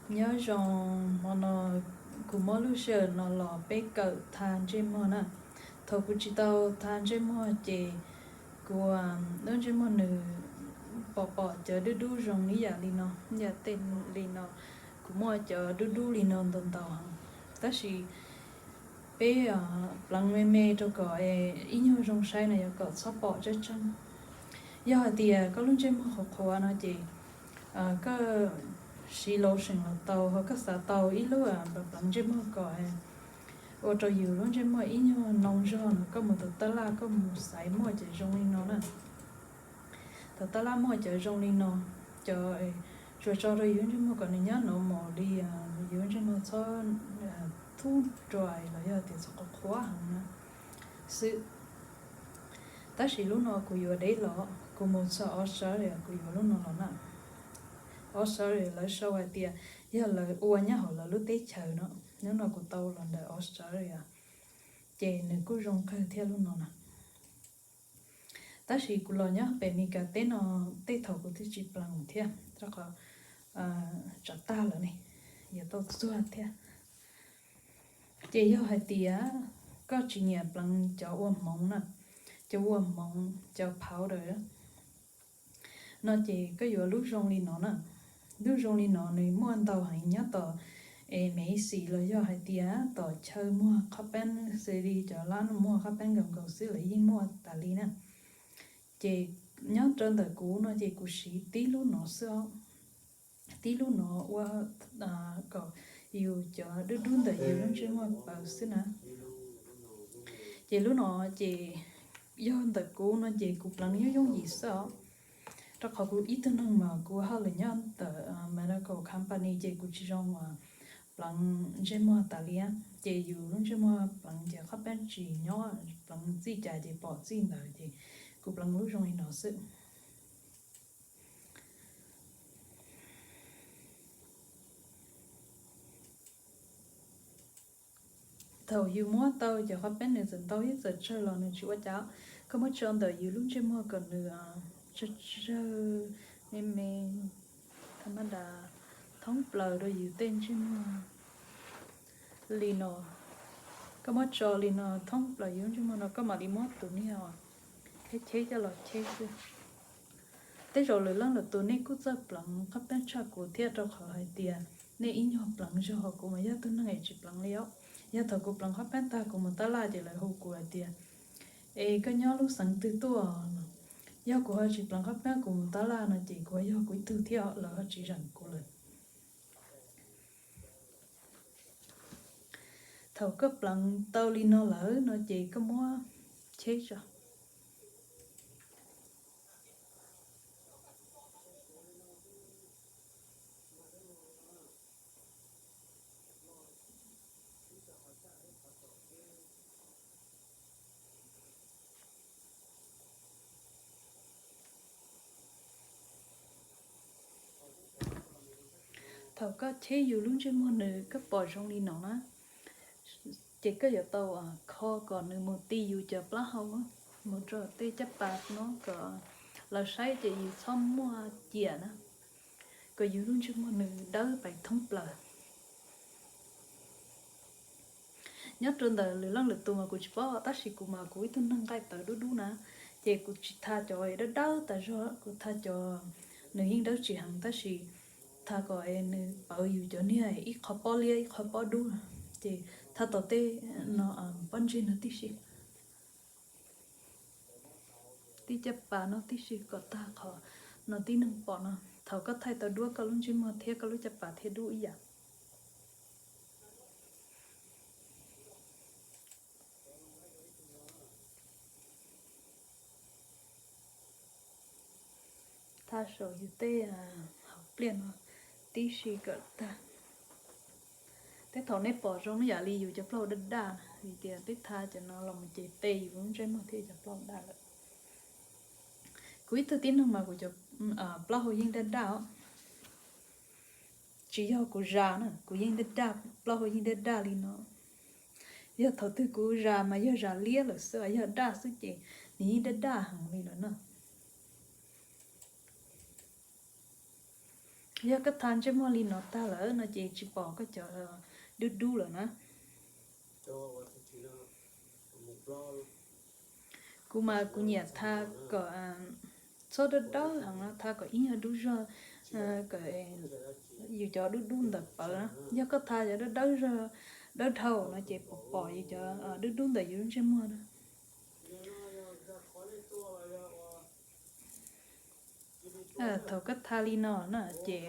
Nyob zoo, hmo no kuv muab lub sij hawm no los peb kawm tha ntsej muag na. Thaum kuv tsis tau tha ntsej muag ces kuv, lub ntsej muag nws pom pom cov dub dub zoo ib yam li no, ib yam tej li no. Kuv muaj cov dub dub li no ntau ntau heev, tab sis peb pleev me me rau kom ib nyuag zoo saib no, yuav kom txhob pom tseeb tseeb. Yog hais tias koj lub ntsej muag qhuav qhuav no ces koj siv lotion los tau, ho koj xav tau ib lub pleev ntsej muag kom ua rau yus lub ntsej muag ib nyuag noo zog no, koj mus tom tab laj koj mus xaiv muaj cov zoo li no na. Tom tab laj muaj cov zoo li no, cov tsuas tso rau yus lub ntsej muag kom nws nyob normal li, yus lub ntsej muag txhob too dry los yog tias txhob qhuav qhuav heev na xwb. Tab sis lub no kuv yuav deb los, kuv mus txog Australia kuv yuav lub no los na. Australia lawv sau hais tias yog lawv ua nyob hauv lawv lub teb chaws no, lub no kuv tau los ntawm Australia, ces nws kuj zoo kawg thiab lub no na. Tab sis kuv los nyob pem Meskas teb no tej thaum kuv twb tsis pleev thiab, rau qhov tsam tag lawm ne, yuav tau txuag thiab. Ces yog hais tias koj tsis nyiam pleev cov ua hmoov na, cov ua hmoov, cov powder no ces koj yuav lub zoo li no na. Lub zoo li no nws muaj ntau heev nyob tom Macy's los yog hais tias tom chaw muag qhov peeb xws li cov lab muag qhov peeb nkaus nkaus xwb lawv yeej muaj tas li na. Ces nyob rau ntawm kuv no ces kuv siv tib lub no xwb os. Tib lub no ua kom yus cov dub dub ntawm yus lub ntsej muag paws xwb na. Ces lub no ces yog ntawm kuv no ces kuv pleev yooj yooj yim xwb os. Rau qhov kuv ib tug neeg mas kuv hauj lwm nyob ntawm medical company ces kuv tsis zoo pleev ntsej muag tas li, ces yus lub ntsej muag pleev ces qhov peeb tsis nyob, pleev txij cas ces pom txij ntawd, ces kuv pleev lub zoo li no xwb. Thaum yus muab tau cov qhov peeb nws txawm ntau thiab txawm tsawg los nws tsis ua cas, koj muab tso ntawm yus lub ntsej muag kom nws tsawg tsawg, me me, tha ma da, thoob plaws rau yus tej ntsej muag li no. Koj muab tso li no thoob plaws yus lub ntsej muag no koj mam li muab tus niag cheb cheb coj los cheb xwb. Tej zaum lwm leej lwm tus nej kuj txawj pleev qhov peeb tshaj kuv thiab, rau qhov hais tias nej ib nyuag pleev zog, kuv mas yog tug neeg es tsis pleev li os. Yog thaum kuv pleev qhov peeb tag kuv mus tab laj ces lawv hu kuv hais tias, es koj nyob lub xeev twg tuaj no? Yog kuv ho tsis pleev qhov peeb kuv mus tab laj no ces kuv ho yog kuv ib tug thiab, lawv ho tsis zeem kuv lawm. Thaum koj pleev tau li no lawm no ces koj muab cheb tso. Thaum koj cheb yus lub ntsej muag nws koj pom zoo li no na, ces koj yuav tau kho kom nws mus ti yus cov plaub hau, mus rau tej caj pas no kom lawv saib ces yus txhob muaj ciam na, kom yus lub ntsej muag nws dawb pais thoob plaws. Nyob rau ntawm lwm leej lwm tus mas kuv tsis paub, tab sis kuv mas kuv ib tug neeg nqaij tawv dub dub na, ces kuv tsis tha cov dawb dawb tas zog, kuv tha cov nws yeej dawb tsis heev tab sis tha kom nws pawv yus cov niag ib qho pob liab ib qho pob dub, ces tha tom tej no pob ntseg no tib si, tib caj pas no tib si kom tag qhov no tib neeg pom no. Thaum koj thaij tau duab koj lub ntsej muag thiab koj lub caj pas thiaj dub ib yam. Tha saum yus tej hauv pliaj no tib si kom tag. Tej thaum nej pom zoo ib yam li yus cov plaub hau daj daj na, vim tias peb tha cov no los mus ces te yus lub ntsej muag thiab cov plaub hau daj lawm. Kuv ib tug tib neeg mas kuv cov plaub hau yeej daj daj os. Tsis yog kuv zas na, kuv yeej daj daj, plaub hau yeej daj daj li no. Yog thaum twg kuv zas mas yog zas liab lawm xwb, yog daj xwb ces nws yeej daj daj heev li lawm na. Yog koj tha ntsej muag li no tag lawm no ces tsis pom koj cov dub dub lawm na. Kuv mas kuv nyiam tha kom txhob dawb dawb heev no, tha kom ib nyuag dub zog, kom yus cov dub dub ntawd pawv na. Yog koj tha cov dawb dawb zog, dawb dhau no ces pom pom yus cov dub dub ntawm yus lub ntsej muag na. Thaum koj tha li no na ces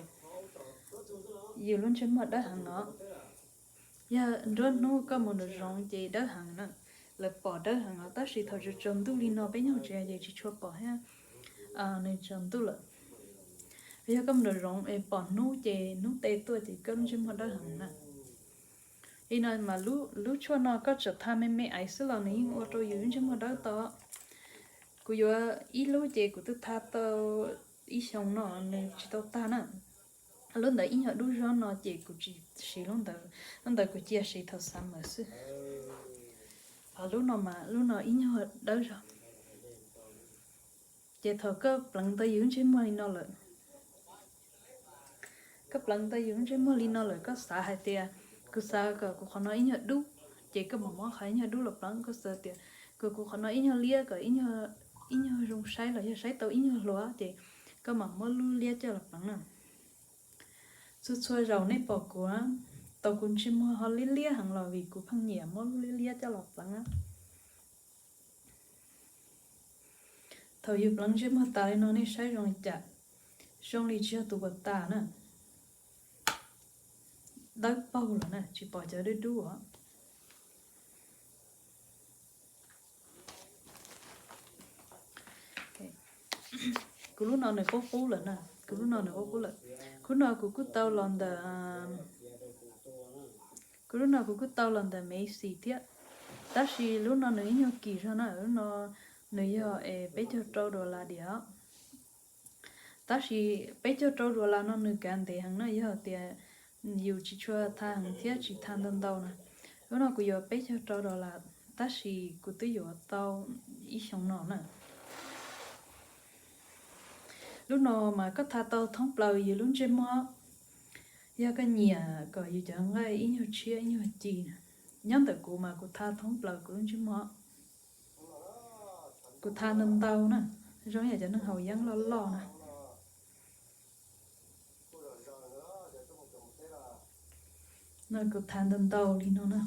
yus lub ntsej muag dawb heev os. Yog nruab hnub koj mus nraum zoov ces dawb heev na, lawv pom dawb heev os. Tab sis thaum tsaus ntuj li no peb nyob hauv tsev ces tsis tshua pom thiab, nws tsaus ntuj lawm. Yog koj mus nraum zoov es pom hnub ces hnub teb tuaj ces koj lub ntsej muag dawb heev na. Li no mas lub tshuaj no koj txawm tha me me aiv xwb los nws yeej ua rau yus lub ntsej muag dawb tau. Kuv yuav ib lub ces kuv twb tha tau ib xyoos no nws tsis tau tag na. Lub ntawd ib nyuag dub zog no ces kuv tsis siv lub ntawd, lub ntawd kuv cia siv thaum summer xwb. Ho lub no mas lub no ib nyuag dawb zog. Ces thaum koj pleev tau yus lub ntsej muag li no lawm, koj pleev tau yus lub ntsej muag li no lawm koj xav hais tias, kuv xav kom kuv qhov no ib nyuag dub, ces koj mam muab qhov ib nyuag dub los pleev. Koj xav tias kom kuv qhov no ib nyuag liab kom ib nyuag zoo saib los yog saib tau ib nyuag hluas ces koj mam muab lub liab coj los pleev na. Txhua txhua zaus nej pom kuv tau kuv ntsej muag ho liab liab heev los vim kuv pheej nyiam muab lub liab liab coj los pleev na. Thaum yus pleev ntsej muag tas li no nej saib zoo li cas? Zoo li tsis yog tus uas tas na. Dawb paug lawm na, tsis pom cov dub dub os. Kuv lub no nws qub qub lawm na, kuv lub no nws qub qub lawm. Kuv no kuv kuj tau los ntawm, kuv lub no kuv kuj tau los ntawm Macy's thiab, tab sis lub no nws ib nyuag kim zog na, lub no nws yog es peb caug rau dollar diam. Tab sis peb caug rau dollar no nws kav ntev heev na, yog tias yus tsis tshua tha heev thiab tsis tha ntau ntau na. Lub no kuv yuav peb caug rau dollar, tab sis kuv twb yuav tau ib xyoos no na. Lub no mas koj tha tau thoob plaws yus lub ntsej muag. Yog koj nyiam kom yus cov nqaij ib nyuag tshiab ib nyuag ci na, nyob ntawm kuv mas kuv tha thoob plaws kuv lub ntsej muag. Kuv tha ntau ntau na, zoo yam cov neeg haus yeeb loj loj na. No kuv tha ntau ntau li no na.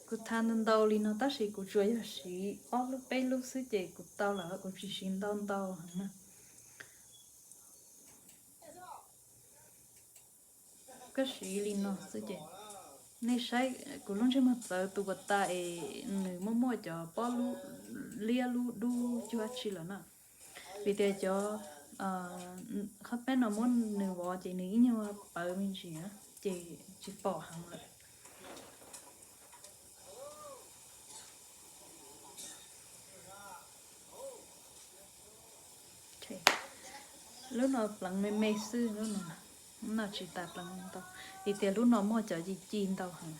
Kuv tha ntau ntau li no tab sis kuv tsuas yog siv ob lub peb lub xwb ces kuv tau lawm, kuv tsis siv ntau ntau heev na. Koj siv li no xwb ces nej saib kuv lub ntsej muag txawv tus puas tas es nws muaj muaj cov pob lub liab lub dub cuag dab tsi lawm na. Vim tias cov qhov peb no muab nws vov ces nws ib nyuag pawv me ntsis ces tsis pom heev lawm. Lub no pleev me me xwb, lub no, lub no tsis tas pleev ntau, vim tias lub no muaj cov ci ci ntau heev.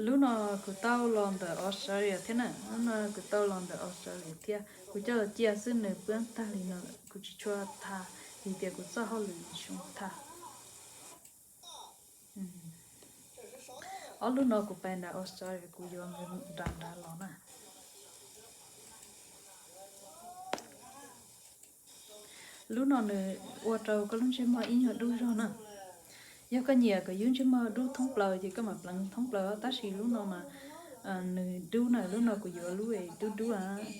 Lub no kuv tau los ntawm Australia thiab na, lub no kuv tau los ntawm Australia thiab, kuv coj los cia xwb nws poob tag li no lawm, kuv tsis tshua tha, vim tias kuv txoj hauj lwm zoo tha. Ob lub no kuv pais nram Australia kuv yuav nrad nrad los na. Lub no nws ua rau koj lub ntsej muag ib nyuag dub zog na. Yog koj nyiam kom yus ntsej muag dub thoob plaws ces koj mam pleev thoob plaws, tab sis lub no mas nws dub na, lub no kuv yuav lub dub dub,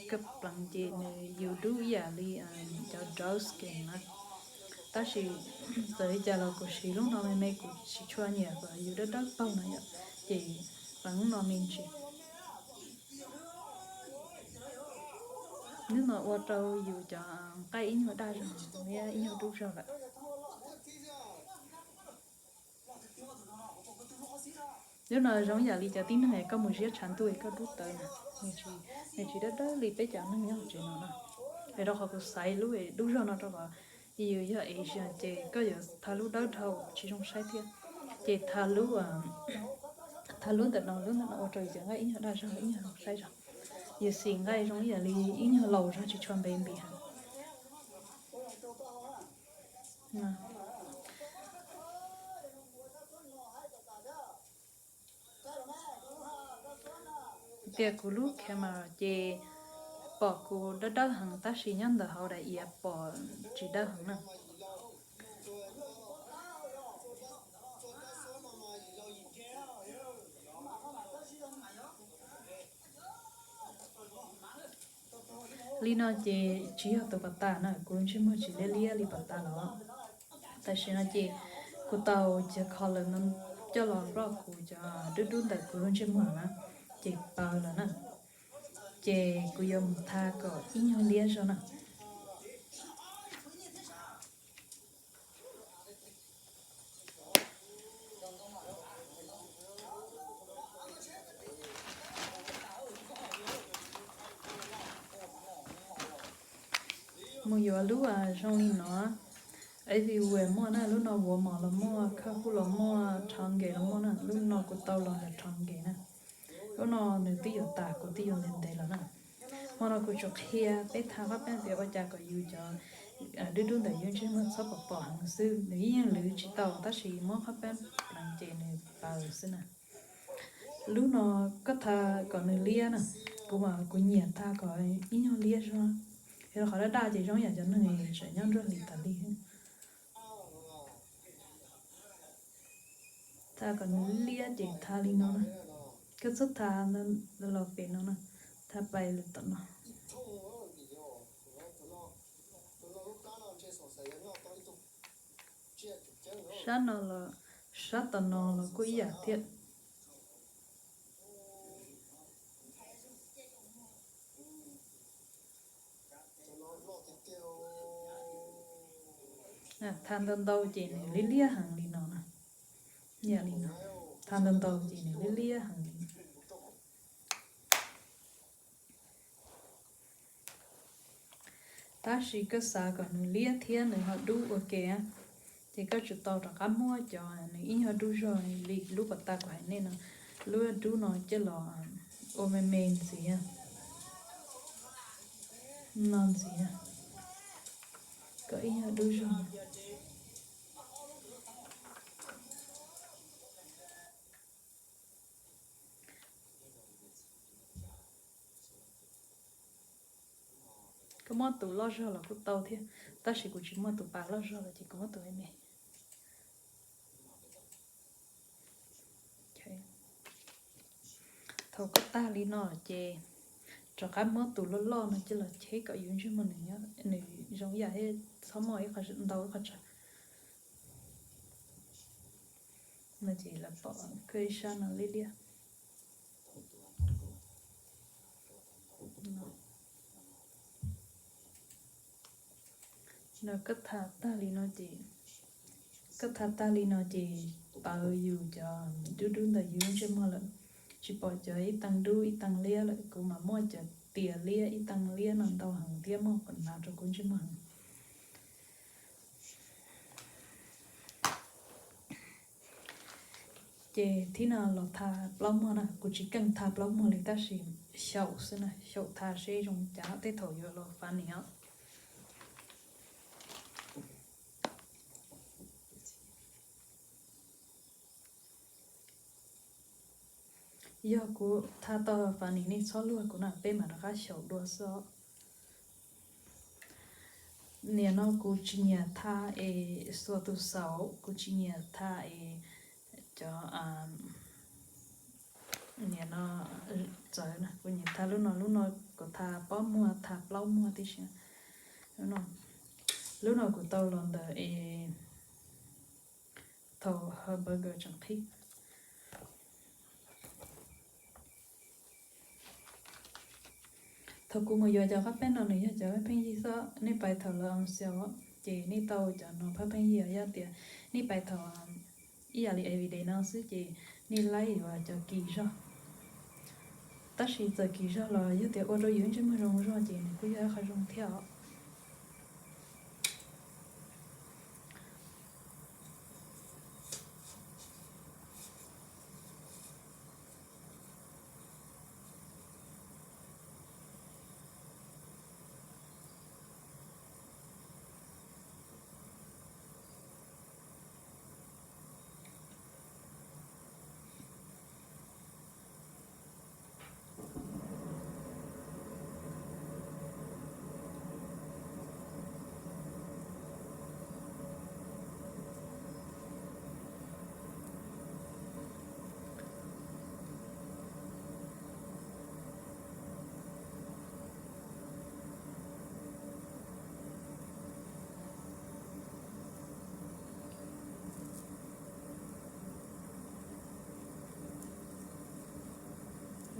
koj pleev ces nws yus dub ib yam li cov dark skin na. Tab sis txawm li cas los kuv siv lub no me me, kuv tsis tshua nyiam kom yus dawb dawb paug no yom, ces pleev lub no me ntsis. Lub no ua rau yus cov nqaij ib nyuag daj zog, ib nyuag dub zog lawm. Lub no zoo yam li cov tib neeg es koj mus ziab tshav ntuj es koj dub tawv na, nws tsis dawb dawb li peb cov neeg nyob hauv tsev no na. Es rau qhov kuv xaiv lub dub zog no rau qhov Yus yog Asian ces koj yuav tha lub dawb dhau tsis zoo saib thiab. Ces tha lub, tha lub ntawm no, lub ntawm no ua rau yus cov nqaij ib nyuag daj zog, ib nyuag zoo saib zog. Yus xim nqaij zoo ib yam li ib nyuag laus zog tsis tshua npe npis heev. Tias kuv lub camera ces pom kuv dawb dawb heev tab sis nyob ntawm hauv daim iav pom tsis dawb heev na. Li no ces tsis yog tus pas tas na, kuv ntsej muag tsis liab liab li pas tas los. Tam sim no ces kuv tau cov color no coj los roj kuv cov dub dub ntawm kuv lub ntsej muag na, ces paws lawm na. Ces kuv yuav mus tha kom ib nyuag liab zog na. Mus yuav lub zoo li no, everywhere muaj na, lub no Walmart los muaj, Carrefour los muaj, Target los muaj na, lub no kuv tau los ntawm Target na. Lub no nws twb yuav tas, kuv twb yuav ntev ntev los na. Hmo no kuv tsuas qhia peb tha qhov peb tias ua cas kom yus cov dub dub ntawm yus ntsej muag txhob pom pom heev xwb, nws yeej lwv tsis tau tab sis muab qhov peb pleev ces nws paws xwb na. Lub no koj tha kom nws liab na, kuv mas kuv nyiam tha kom ib nyuag liab zog, yog qhov daj daj ces zoo yam cov neeg tseem nyob nruab hlis tas li. Tha kom nws liab ces tha li no na, koj txhob tha los pem no na, tha pais lawm tom no. Sab no los, sab tom no los kuj ib yam thiab. Tha ntau ntau ces nws liab liab heev li no na. Yam li no, tha ntau ntau ces nws liab liab heev li. Tab sis koj xav kom nws liab thiab nws ho dub ua ke, ces koj tsum tau rov qab muab cov nws ib nyuag dub zog li lub pas tas kuv hais nej no, lub dub no coj los ua me me ntxiv, no ntxiv, kom ib nyuag dub zog. Koj muab tus loj zog los kuj tau thiab, tab sis kuv tsis muaj tus pas loj zog lawm ces kuv muab tus me me. Thaum koj tag li no ces rov qab muab tus loj loj no coj los cheb kom yus ntsej muag nws zoo ib yam thiab txhob muaj ib qho ntau ib qho tsawg. No ces lawv pom koj ib sab no liab liab. No koj tha tag li no ces, koj tha tag li no ces paws yus cov dub dub ntawm yus ntsej muag lawm, tsis pom cov ib tee dub ib tee liab lawm. Kuv mas muaj cov tias liab ib tee liab no ntau heev thiab muaj qhov hnav rau kuv ntsej muag heev. Ces thib no los tha plaub muag na, kuv tsis keej tha plaub muag li tab sis xyaum xwb na, xyaum tha seb zoo cas tej thaum yuav los funny os. Yog kuv tha tau funny nej txhob luag kuv na, peb mam rov qab xyaum dua xwb os. Nim no kuv tsis nyiam tha es xuas tus xaum, kuv tsis nyiam tha es cov, nim no txawv na, kuv nyiam tha lub no, lub no kuv tha pob muag, tha plaub muag tib si. Lub no kuv tau los ntawm es thaum Hellburger tseem qhib. Thaum kuv mus yuav cov qab peeb no nws yog cov pheej yig xwb, nej pais thaum lawv on sale ces nej tau cov no pheej yig. Yog tias nej pais thaum ib yam li everyday no xwb ces nej laib yuav cov kim zog. Tab sis txawm kim zog los yog tias ua rau yus ntsej muag zoo zog ces nws kuj yog ib qho zoo thiab os.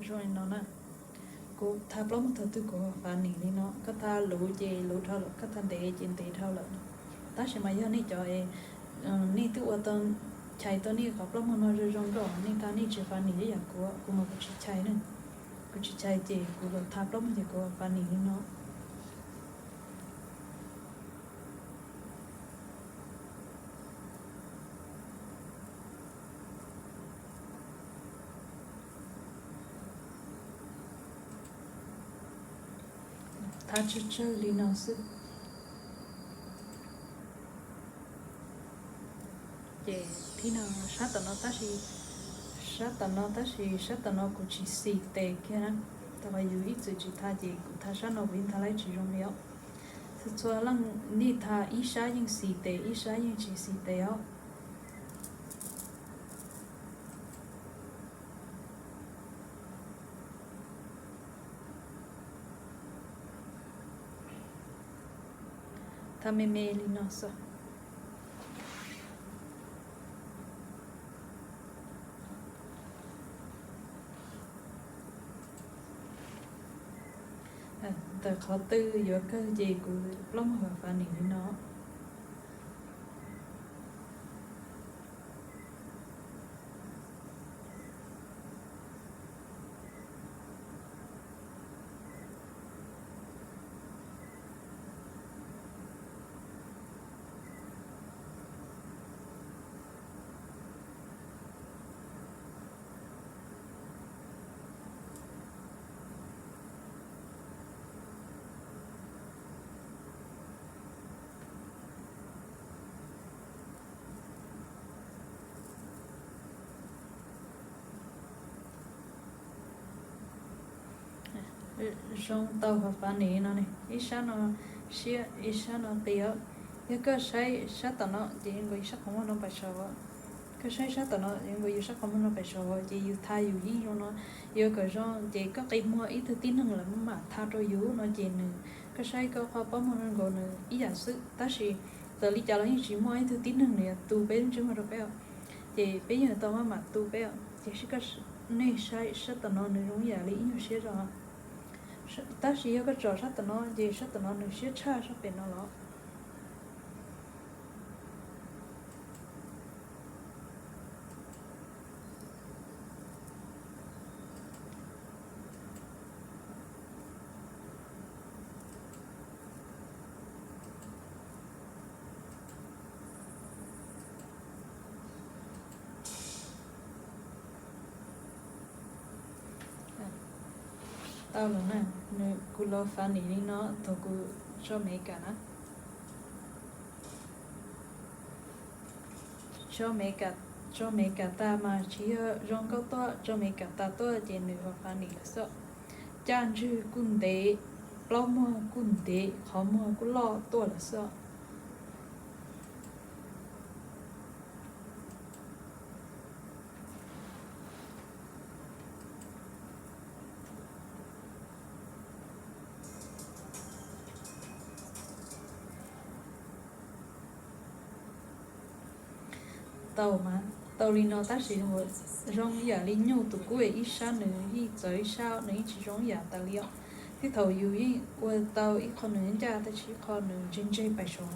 Zoo li no na, kuv tha plaub muag thaum twg kuv ho fav nim li no, koj tha luv ces luv dhau lawm, koj tha ntev ces ntev dhau lawm. Tab sis mas yog nej cov es nej twb ua tau, chais tau nej qhov plaub muag no zoo zoo nkauj, nej tha nej tsis fav nim ib yam kuv, kuv mas kuv tsis chais ne. Kuv tsis chais ces kuv los tha plaub muag ces kuv fav nim li no. Tha tsawg tsawg li no xwb. Ces thib no sab tom no tab sis, sab tom no tab sis sab tom no kuv tsis xis tes kiag na. Tau qhov yus ib txwm tsis tha ces kuv tha sab no kuv yeej tha laib tsis zoo li os. Txhua txhua leej nej tha ib sab yeej xis tes ib sab yeej tsis xis tes os. Tha me me li no xwb. Ntawm qhov twg yuav kawg ces kuv plaub muag fav nim li no. Zoo tau ho fav nim no ne, ib sab no siab ib sab no qis os. Yog koj saib sab tom no ces yuav nkaus yus sab qhov muag no pais saud. Koj saib sab tom no yuav nkaus yus sab qhov muag no pais saud ces yus tha yus yeej zoo no. Yuav kom zoo ces koj qi muag ib tug tib neeg lawv mam tha rau yus no ces nws, koj saib koj qhov plaub muag no nkaus nws ib yam xwb tab sis txawm li cas los yeej tsis muaj ib tug tib neeg nws yuav tu peb lub ntsej muag rau peb os. Ces peb yeej tau maj mam tu peb os. Ces nej saib sab tom no nws zoo ib yam li ib nyuag siab zog. Tab sis yog koj tsom sab tom no ces sab tom no nws siab tshaj sab pem no los. Tau lawm na, kuv los fav nim li no thaum kuv tso Meskas na. Tso Meskas, tso Meskas tas mas tsis yog zoo nkauj tuaj, tso Meskas tas tuaj ces nws ho fav nim lawm xwb. Caj ntswg kuj ntev, plaub muag kuj ntev, qhov muag kuj loj tuaj lawm xwb. Tau mas, tau li no tab sis zoo yam li nyuj tus kub ib sab nws yeej txawv ib sab, nws yeej tsis zoo ib yam tas li os. Thiab thaum yus yeej ua tau ib qho nws ncaj tab sis ib qho nws ntseg ntseg pais saud.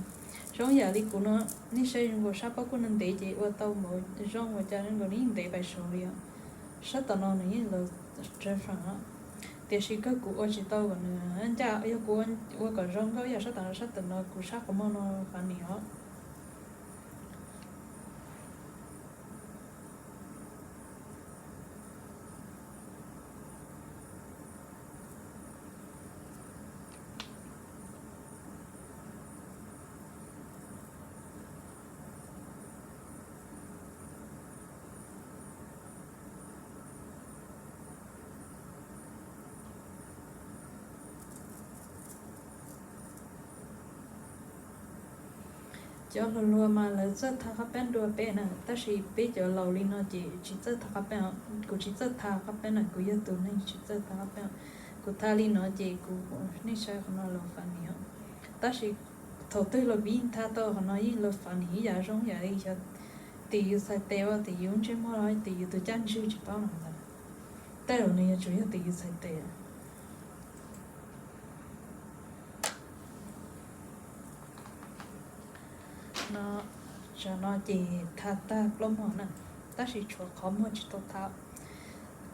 Zoo yam li kuv no, nej saib zoo nkaus sab pob kub no ntev ces ua tau npaum zoo ua cas zoo nkaus nws yeej ntev pais saud li os. Sab tom no nws yeej los tsawv feem os. Tiam sis kawg kuv ua tsis tau kom nws ncaj, yog kuv ua kom zoo nkauj ib yam sab tom no, sab tom no kuv sab qhov muag no fav nim os. Cov hluas hluas mas lawv txawj tha qab peeb dua peb na, tab sis peb cov laus li no ces tsis txawj tha qab peeb. Kuv tsis txawj tha qab peeb na, kuv yog tus neeg tsis txawj tha qab peeb. Kuv tha li no ces kuv, nej saib qhov no los fav nim os. Tab sis thaum twg los kuv yeej tha tau qhov no yeej los fav nim ib yam zoo yam li xyov tim yus txhais tes ua tim yus ntsej muag los tim yus tus caj ntswg tsis paub no ntag. Tej zaum nws yuav tsum yog tus yus txhais tes. No, tsam no ces tha tag plaub muag na, tab sis tshuav qhov muag tsis tau tha.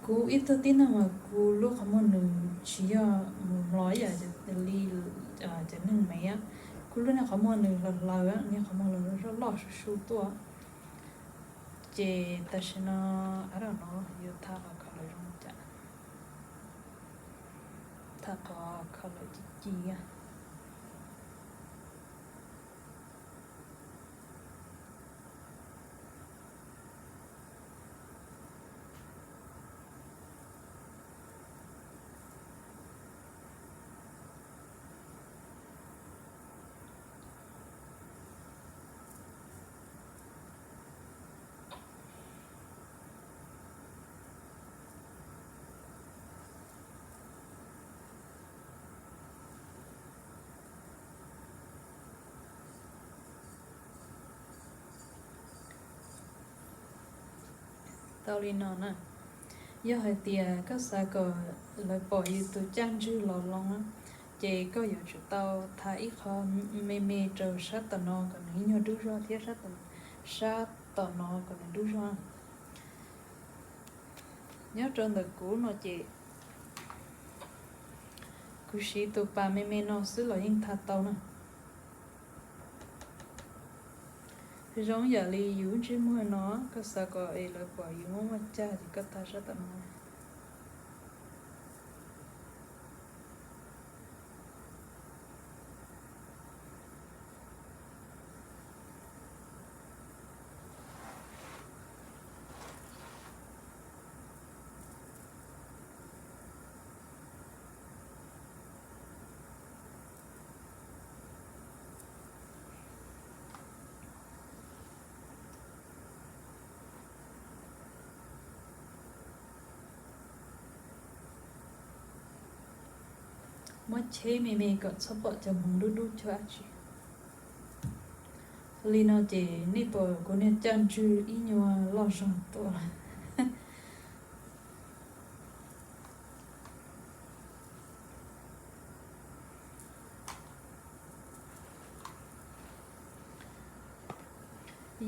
Kuv ib tug tib neeg mas kuv lub qhov muag nws tsis yog mus hlo ib yam li cov neeg me, kuv lub niag qhov muag nws hlaws hlaws, niag qhov muag los loj su su tuaj. Ces tam sim no, av, no yuav tha qhov color zoo cas, tha qhov color ci ci. Tau li no na, yog hais tias koj xav kom lawv pom yus tus caj ntswg los loo, ces koj yuav tsum tau tha ib qho me me rau sab tom no kom nws ib nyuag dub zog thiab sab tom no kom nws dub zog. Nyob rau ntawm kuv no ces kuv siv tus pas me me no xwb los yeej tha tau na. Zoo yam li yus ntsej muag no, koj xav kom es lawv pom yus muaj muaj cag ces koj tha sab tom no. Muab cheb me me kom txhob pom cov hmoov dub dub cuag dab tsi. Li no ces nej pom kuv niag caj ntswg ib nyuag loj zog tuaj lawm.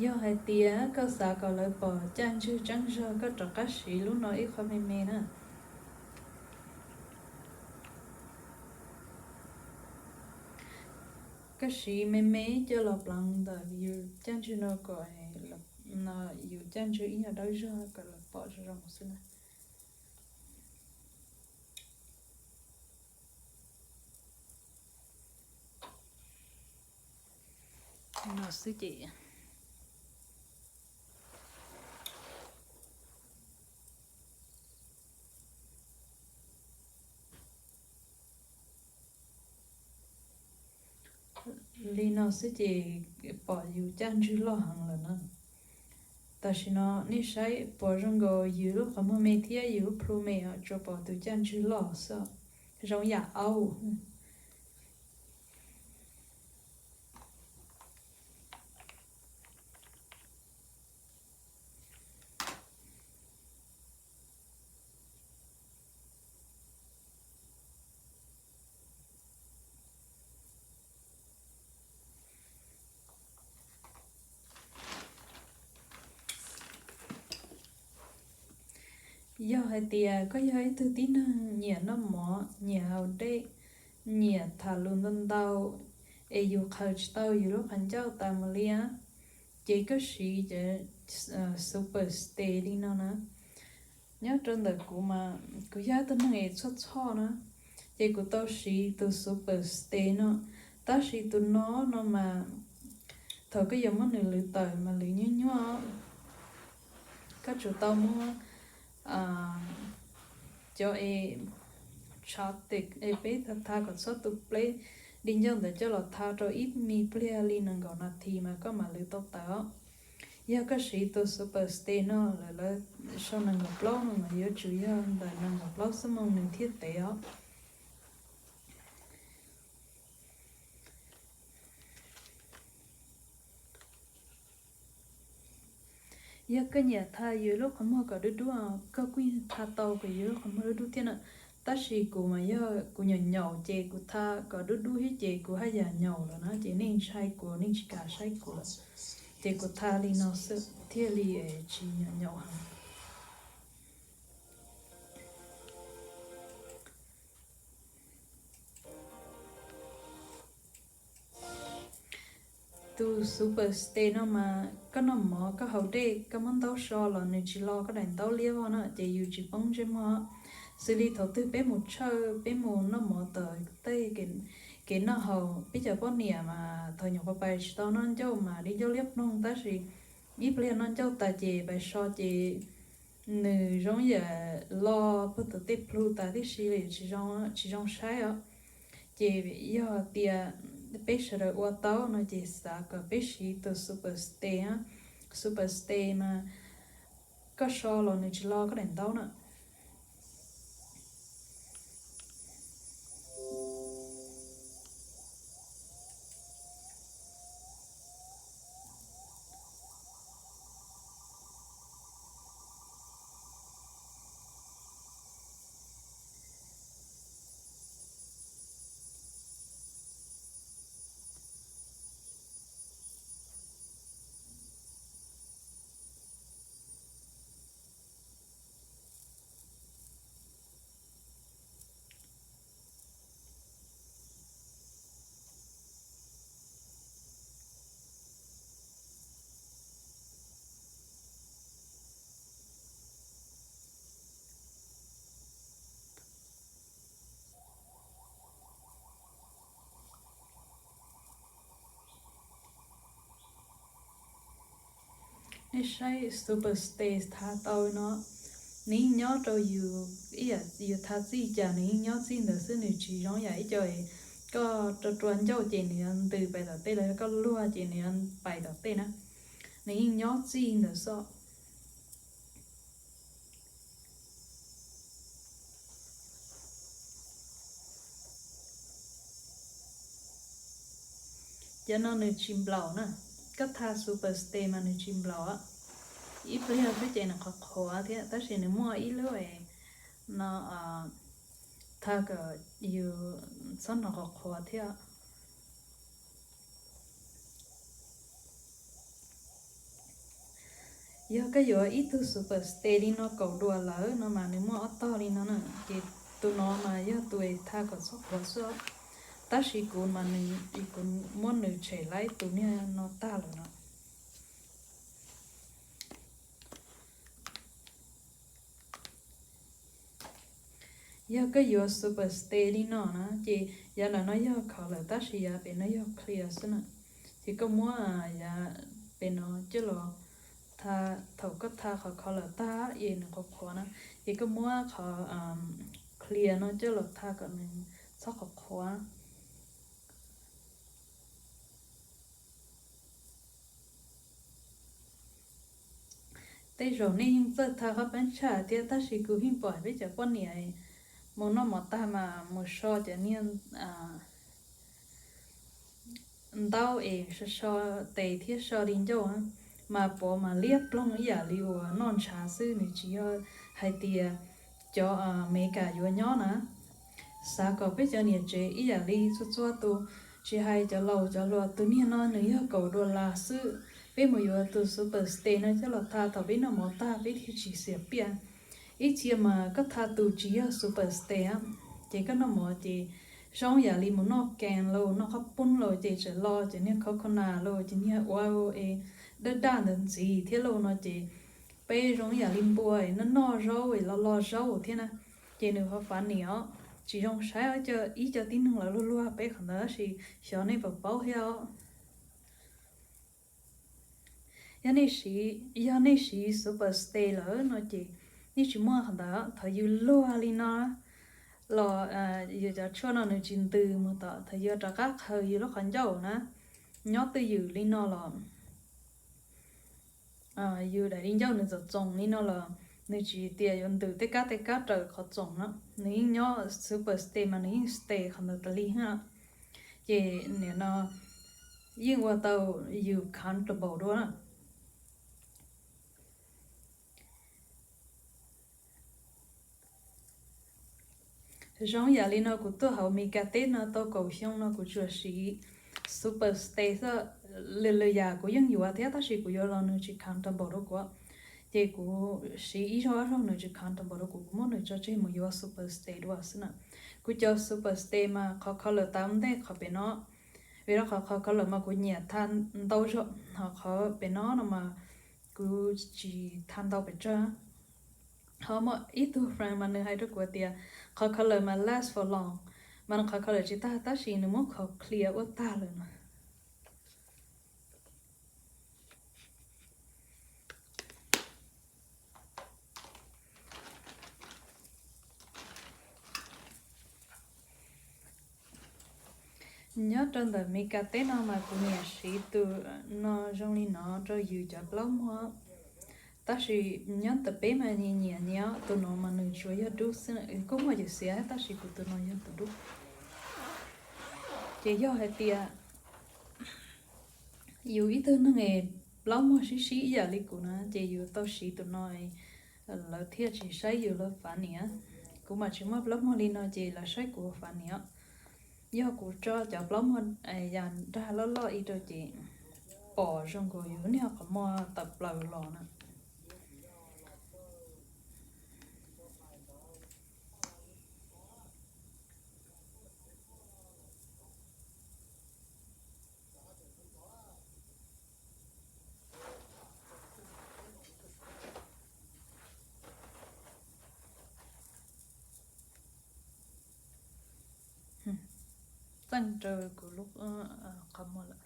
Yog hais tias koj xav kom lawv pom caj ntswg tseeb zog, koj rov qab siv lub no ib qho me me na. Koj siv me me coj los pleev ntawm yus caj ntswg no kom yus caj ntswg ib nyuag dawb zog kom lawv pom zoo zoo xwb na. No xwb ces Li no xwb ces pom yus caj ntswg loj heev lawm na. Tam sim no nej saib puas zoo nkaus yus lub qhov muag me thiab yus lub plhu me os, tsuas pom tus caj ntswg loj xwb, zoo yam aub. Yog hais tias koj yog ib tug tib neeg nyiam noj mov, nyiam haus dej, nyiam tham lus ntau ntau, es yus qhaws tsis tau yus lub qhov ncauj tas mus li, ces koj siv cov super stay li no na. Nyob rau ntawm kuv mas kuv yog ib tug neeg es txhoj txhoj na, ces kuv tau siv tus super stay no, tab sis tus no no mas thaum koj yuav muab nws lwv tawm mas lwv nyuaj nyuaj. Koj tsum tau muab cov es tshav tes es peb tha tha kom txhob tu pleb di ncauj ntawd coj los tha rau ib me pliag li nees nkaum nas this mas koj mam lwv tau tawm os. Yog koj siv tus super stay no lawm, lawv sau nees nkaum plaub no mas yuav tsum yog ntawm nees nkaum plaub xuab moos nws thiaj tev os. Yog koj nyiam tha yus lub qhov muag kom dub dub, koj kuj tha tau kom yus lub qhov muag dub dub thiab na. Tab sis kuv mas yog kuv nyaum nyaum ces kuv tha kom dub dub thiab ces kuv haj yam nyaum lawm na, ces nej ntshai kuv, nej tsis kam saib kuv lawm. Ces kuv tha li no xwb thiaj li tsis nyaum nyaum heev. Tus Super Stay no mas koj noj mov koj haus dej koj muab ntaub so los nws tsis lo koj daim ntaub liab vog na, ces yus tsis poob ntsej muag. Xws li thaum twg peb mus tshawj peb mus noj mov tom tej kev noj haus, peb cov poj niam mas thaum nyuam qhuav pais tsis tau noj ncauj mas di ncauj liab ploog, tab sis ib pliag noj ncauj tas ces pais so ces nws zoo yam lo puag tom tej plhu tas tib si li, tsis zoo saib os. Ces yog tias peb sawv daws ua tau no ces xav kom peb siv tus Super Stay. Super Stay mas koj so los nws tsis lo koj daim ntaub na. Nej saib Super Stay tha tau no, nws yeej nyob rau yus, yus tha txij cas nws yeej nyob txij ntawd xwb, nws tsis zoo yam ib co koj rua rua ncauj ces nws yuav ntws pais tom tej los yog koj luag ces nws yuav pais tom tej na. Nws yeej nyob txij ntawd xwb. Cov no nws tsis nplaum na, koj tha Super Stay mas nws tsis nplaum. Ib pliag xwb ces nws qhuav qhuav thiab, tab sis nws muaj ib lub no tha kom yus txhob hnov qhuav qhuav thiab. Yog koj yuav ib tug Super Stay li no kaum duas lawm no mas nws muaj ob tog li no na, ces tus no mas yog tus tha kom txhob qhuav xwb, tab sis kuv mas nws, kuv muab nws tshem laib tus niag no tag lawm no. Yog koj yuav Super Stay li no na, ces yav nram no yog color tab sis yav pem no yog clear xwb na. Ces koj muab yav pem no coj los tha, thaum koj tha qhov color tag es nws qhuav qhuav na, ces koj muab qhov clear no coj los tha kom nws txhob qhuav qhuav. Tej zaum nej yeej txawj tha qhob peeb tshaj thiab, tab sis kuv yeej pom peb cov poj niam mus noj mov tag mas mus so cov niag ntaub es so so tes thiab so li ncauj mas pov mas liab ploog ib yam li uas noj ntshav xwb, nws tsis yog hais tias cov Amelikas yuav nyob na. Xav kom peb cov niam tsev ib yam li txhua txhua tus, tsis hais cov laus cov hluas, tus niag no nws yog kaum dollar xwb. Peb mus yuav tus Super Stay no coj los tha thaum peb noj mov tag peb thiaj tsis xiam piaj. Ib txhia mas koj tha tus tsis yog Super Stay, ces koj noj mov ces zoo yam li mus noj kees lauj, noj qhob poob lauj ces tseem lo ces niag coconut lauj ces niag ua es daj daj ntawd ntxiv thiab lauj no ces peb zoo yam li npua noj noj zaub es lo lo zaub thiab na. Ces nws ho fav nim os, tsis zoo saib os. Ib co tib neeg lawv luag luag peb qhov ntawd tab sis xyov nej puas paub thiab os. Yog nej siv, yog nej siv Super Stay lawm no ces nej tsis muaj qhov ntawd. Thaum yus luag li no los yus cov tshuaj no nws tsis ntws mus tom, thaum yus rov qab qhaws yus lub qhov ncauj na, nyob twj ywm li no los yus daim di ncauj nws txom txoos li no los nws tsis tias yuav ntws tej kab tej kab raws qhov txoos no. Nws yeej nyob Super Stay mas nws yeej stay qhov ntawd tas li na. Ces nim no yeej ua tau yus comfortable dua na. Zoo yam li no kuv tuaj hauv Meskas teb no tau kaum xyoo no kuv tsuas siv Superstay xwb. Lwm lwm yam kuv yeej yuav thiab tab sis kuv yuav los nws tsis comfortable rau kuv. Ces kuv siv ib zaug ob zaug nws tsis comfortable rau kuv, kuv muab nws tso tseg mus yuav Superstay dua xwb na. Kuv cov Superstay mas qhov color tas ntej qhov pem no, vim rau qhov qhov color mas kuv nyiam tha ntau zaug, ho qhov pem no no mas kuv tsis tha ntau pes tsawg. Ho muaj ib tug friend mas nws hais rau kuv tias qhov color mas last for long, mas nws qhov color tsis tag tab sis nws muab qhov clear ua tag lawm no. Nyob rau ntawm Meskas teb no mas kuv nyiam siv tus no zoo li no rau yus cov plaub muag. Tab sis nyob ntawm peb mas nyiam nyiam nyiam tus no mas nws tsuas yog dub xwb, kuj muaj yus xiav tab sis kuv tus no yog tus dub. Ces yog hais tias yus ib tug neeg es plaub muag sib sib ib yam li kuv na ces yus tau siv tus no, lawv thiaj tsis saib yus lub funny. Kuv mas tsis muaj plaub muag li no ces lawv saib kuv funny os. Yog kuv tso cov plaub muag yam dag loj loj ib rau ces pom zoo nkaus yus niag qhov muag tawm plaws los na. Txeej rau kuv lub qhov muag lawm.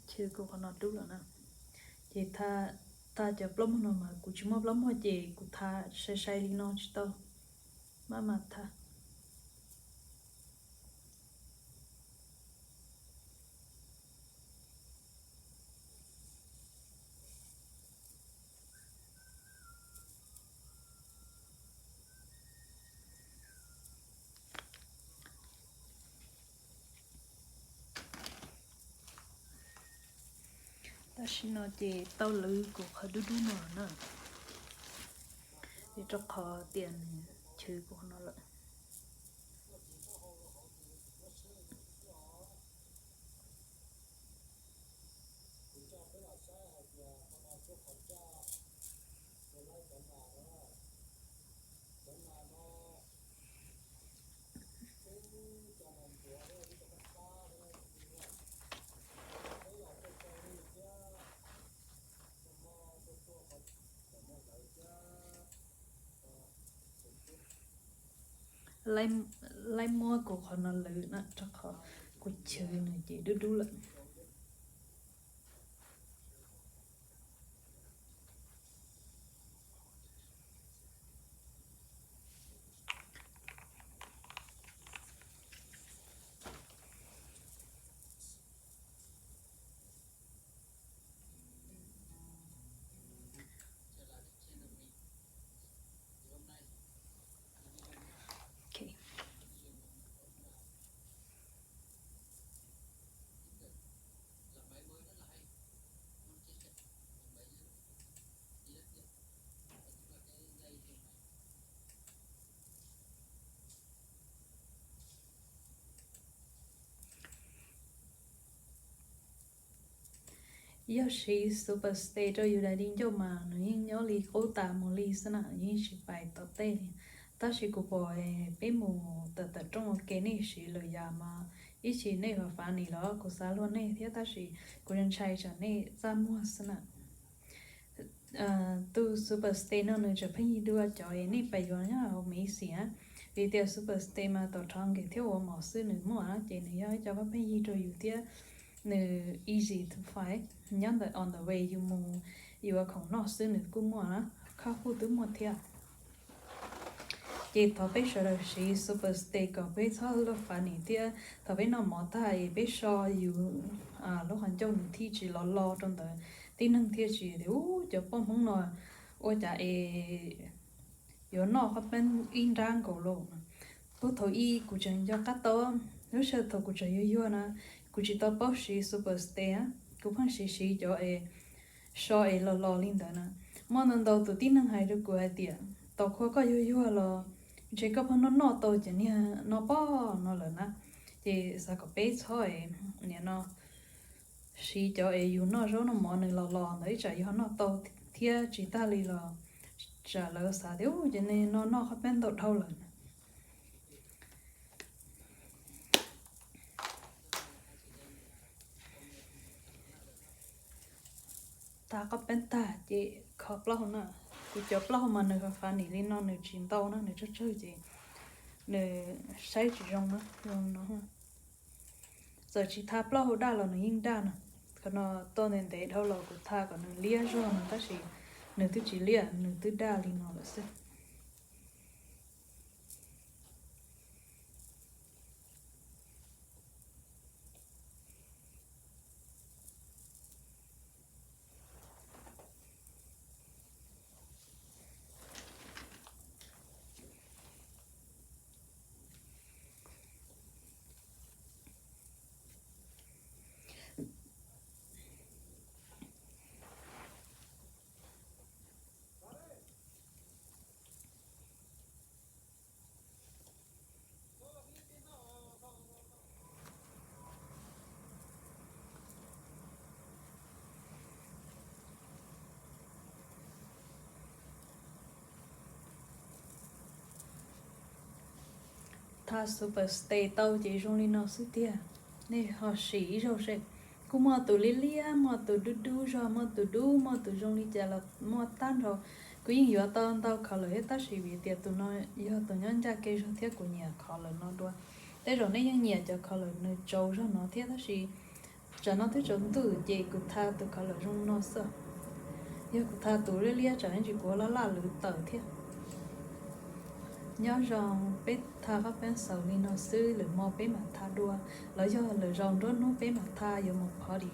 Chwv kuv qhov no dub lawm na. Ces tha cov plaub muag no mas kuv tsis muaj plaub muag ces kuv tha sai sai li no tsis tau. Maj mam tha. Tam sim no ces tau lwv kuv qhov dub dub no na, vim rau qhov tias nws chwv kuv qhov no lawm. Laib muab kuv qhov no lwv na, rau qhov kuv chwv nws ces dub dub lawm. Yog siv Superstay rau yus daim di ncauj mas nws yeej nyob li qub tas mus li xwb na, yeej tsis pais tom tej li. Tab sis kuv pom peb mus tawm tawm rooj ua ke nej siv lwm yam mas ib chim nej ho funny los kuv xav luag nej thiab tab sis kuv ntshai tsam nej txaj muag xwb na. Tus Superstay no nws tseem pheej yig dua cov nej pais yuav nyob hauv Macy's, vim tias Superstay mas tau rho nkees thiab ua mov xwb nws muaj ces nws yog ib co pheej yig rau yus thiab nws easy to find, nyob ntawm on the way yus mus yuav khoom noj xwb nws kuj muaj na, khab huj twb muaj thiab. Ces thov peb sawv daws siv Superstay kom peb txhob luag funny thiab thaum peb noj mov tag es peb so yus lub qhov ncauj nws thiaj tsis los lo rau ntawd, tib neeg thiaj tsis tias ub cov poj Hmoob no Ua cas es yuav noj qhov peeb ib nrab nkaus lauj. Puag thaum ub kuv tseem nco qab tau, lub sij hawm thaum kuv tseem yuag yuag na, kuv tsis tau paub siv Super Stay, kuv pheej siv siv cov es so es los los li ntawd na. Muaj ntau ntau tus tib neeg hais rau kuv hais tias, thaum koj yuag yuag los ntshe koj pheej noj noj tau cov niag no pob no lawm na. Ces xav kom peb txhob es nim no siv cov es yus noj zaub noj mov nws los los ntawd, ib tsam yus ho noj tau thiab tsis tag li los tsam lawv xav tias, u, cov niag no noj qhov peeb ntau dhau lawm. Tha qhov peeb tag ces kho plaub hau na. Kuv cov plaub hau mas nws fav fav nim li no, nws tsis ntau na, nws tsawg tsawg ces nws saib tsis zoo na, zoo no. Txawm tsis tha plaub hau daj los nws yeej daj na. Qhov no tuaj ntev ntev dhau los kuv tha kom nws liab zog no tab sis nws twb tsis liab, nws twb daj li no lawm xwb. Tha Super Stay tau ces zoo li no xwb tiag. Nej ho sim ib zaug seb. Kuj muaj tus liab liab, muaj tus dub dub zog, muaj tus dub, muaj tus zoo li cas los muaj tag nrho. Kuv yeej yuav tau ntau color thiab tab sis vim tias tus no yog tus nyob ncaj kev zog thiab kuv nyiam color no dua. Tej zaum nej yeej nyiam cov color nws tsaus zog no thiab tab sis tsam no twb tsaus ntuj ces kuv tha tus color zoo no xwb. Yog kuv tha tus liab liab tsam ntsis kuv laj laj lwv tawm thiab. Nyob zoo, peb tha qhov peeb xaus li no xwb, lwm hmo peb mam tha dua, los yog lwm zaus nruab hnub peb mam tha yuav mus party.